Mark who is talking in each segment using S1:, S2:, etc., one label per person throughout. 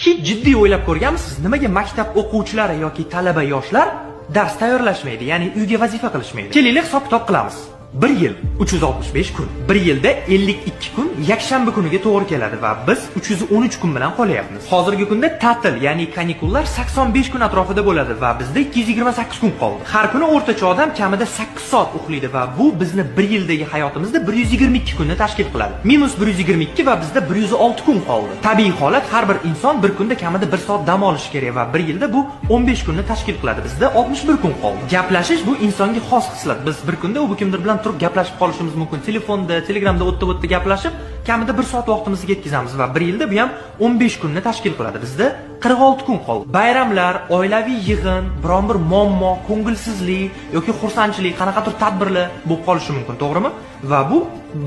S1: Hech jiddiy o'ylab ko'rganmisiz, nimaga maktab o'quvchilari yoki talaba yoshlar dars tayyorlashmaydi, ya'ni uyga vazifa qilishmaydi? Kelinglar, hisob-kitob qilamiz. 1 yil 365 kun. 1 yilda 52 kun yakshanba kuniga to'g'ri keladi va biz 313 kun bilan qolyapmiz. Hozirgi kunda ta'til, ya'ni kanikullar 85 kun atrofida bo'ladi va bizda 228 kun qoldi. Har kuni o'rtacha odam kamida 8 soat uxlaydi va bu bizni 1 yildagi hayotimizda 122 kunni tashkil qiladi. Minus 122 va bizda 106 kun qoldi. Tabiiy holat, har bir inson bir kunda kamida 1 soat dam olishi kerak va 1 yilda bu 15 kunni tashkil qiladi. Bizda 61 kun qoldi. Gaplashish bu insonga xos xislat. Biz bir kunda u bu kimdir bilan turib gaplashib qolishimiz mumkin. Telefonda, Telegramda o'tda-o'tda gaplashib, kamida 1 soat vaqtimizni ketkazamiz va 1 yilda bu ham 15 kunni tashkil qiladi. Bizda 46 kun qoldi. Bayramlar, oilaviy yig'in, biron bir muammo, ko'ngilsizlik yoki xursandchilik, qanaqadir tadbirlar bo'lib qolishi mumkin, to'g'rimi? Va bu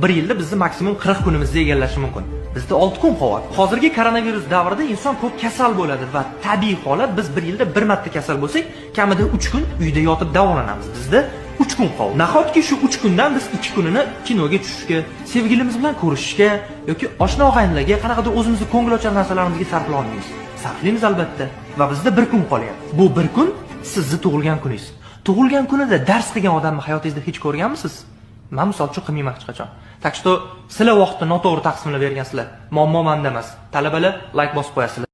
S1: 1 yilda bizni maksimum 40 kunimizni egallashi mumkin. Bizda 6 kun qolyapti. Hozirgi koronavirus davrida inson ko'p kasal bo'ladi va tabiiy holat, biz 1 yilda bir marta kasal bo'lsak, kamida 3 kun uyda yotib davolanamiz. Bizda 3 kun qoldi. Nahotki shu 3 kundan biz 2 kunini kinoga tushishga, sevgilimiz bilan ko'rishishga yoki oshna og'aynilarga qanaqadir o'zimizni ko'ngilochar narsalarimizga sarflay olmaymiz? Sarflaymiz albatta. Va bizda 1 kun qolyapti. Bu 1 kun sizni tug'ilgan kuningiz. Tug'ilgan kunida dars qilgan odamni hayotingizda hech ko'rganmisiz? Men misol uchun qilmayman hech qachon. Так что sizlar vaqtni noto'g'ri taqsimlab bergansizlar. Muammo menda emas. Talabalar, like bosib qo'yasizlar.